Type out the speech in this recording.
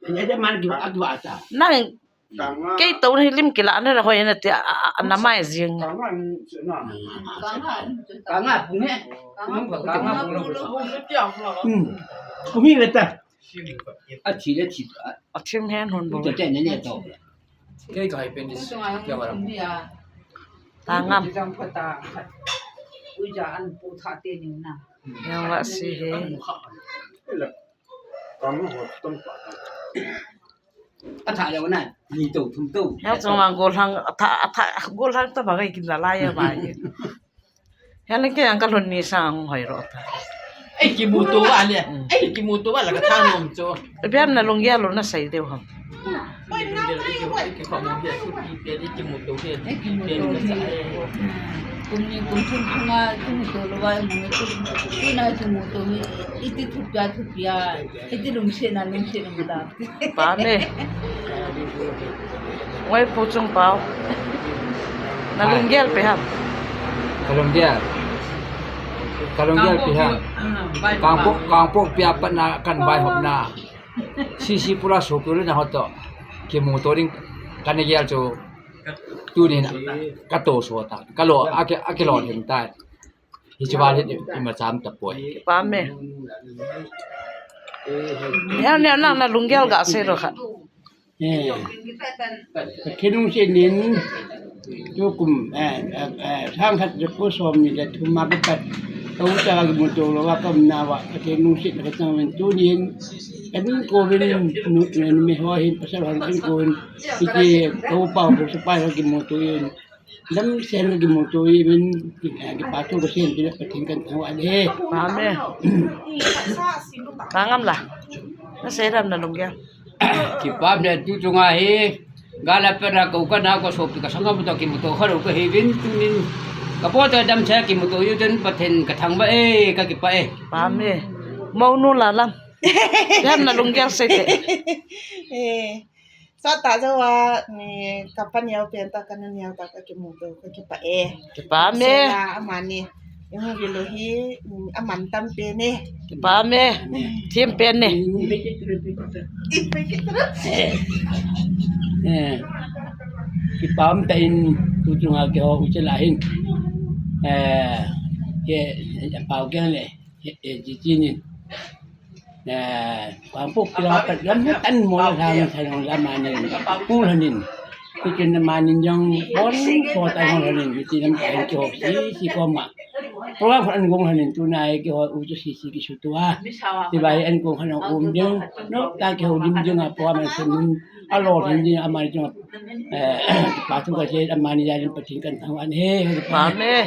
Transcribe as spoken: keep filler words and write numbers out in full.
Nang kei to hi lim kila na hoi na ti a, a, a, na mai jing. Hmm. Kumi beta. A thim hen hon bo. Kei ka hai pen dis. Kya wala. Tangam. Yang wa si he. A tha leo na, ni to, thum to. Yang chung wang gol hang, a tha, a tha, gol hang ta ba kai kin la lai ya ba ye. Yang le ke yang ka lhun ni sang hoi ro ta. Ei, kimuto ba le. Ei, kimuto ba la ka tha nom cho. Biam na lunggel lo na sei deu ham. Kum ni kum thum thum a kimuto lo ba, mu tu, tu na kimuto mi, iti thupia thupia, iti lungsetna lungsetna mu ta. Pa me. Ngoi pu chung pau. Na lunggel pe ham. Ka lunggel. Ka lunggel pe ham. Kangpok, Kangpokpi a pat na kan vai hop na. Sisi pula so pula na hoto. Kimuto ding kan gel chu. Tunin ka to so ta. Ka lo, a ke, a ke lo hin ta. Hiche val hi ima cham ta poi. Pa me. Neo, neo, nang na lunggel ga sei ro kha. Eh. Pathen lungset in tukum, eh, eh, eh, sang khat ja ko som ni le thum a pat. Ka u cha kimuto lo wa kam na wa. Pathen lungset ka chang ven tunin. Kan ko ven nu, nu me ho hin pasal han kan ko ven. Iti ka u pa ko sa pa kimuto in. Lam sen ka kimuto i min, eh, kipa thu ka sen ti Pathen kan thangvah e. Amen. Ka ngam la. Na sei ram na lunggel. Kipa ne tu chunga hi. Gala pera ko ka na ko sopi ka sangam to kimuto kha lo ka hi vin tunin. Ka po ta dam se kimuto yu ten Pathen ka thangvah e, ka kipa e. Amen. Mo nu la lam. Ram na lunggel sei te. Eh. Sa ta jo a, ni ka pa neo pen ta, ka nu neo ta, ka kimuto, ka kipa e. Kipa me. Sa amani, yung bilo hi, mm, aman tam pen e. Kipa me. Thim pen e. Eh, eh. Kipa me ta in, tu chunga ke ho, u che la hin. Eh, ke, pau ke le. Eh, eh, ji, ji nin. Eh, Kangpokpi a pat lam he tan mo la sang sang la manin. Pu hanin. Pu kin manin jong pon po ta mo hanin. Ji lam ta ki ho si, si ko ma. Program an gong hanin tu na ki ho u tu si, si ki su tu ha. Ti bai an gong han um jong. No ta ki ho lim jong a program an sun. A lo hin jong a mani jong. Eh, pa tu ka je a mani ja jong Pathen kan thangvah e. Amen.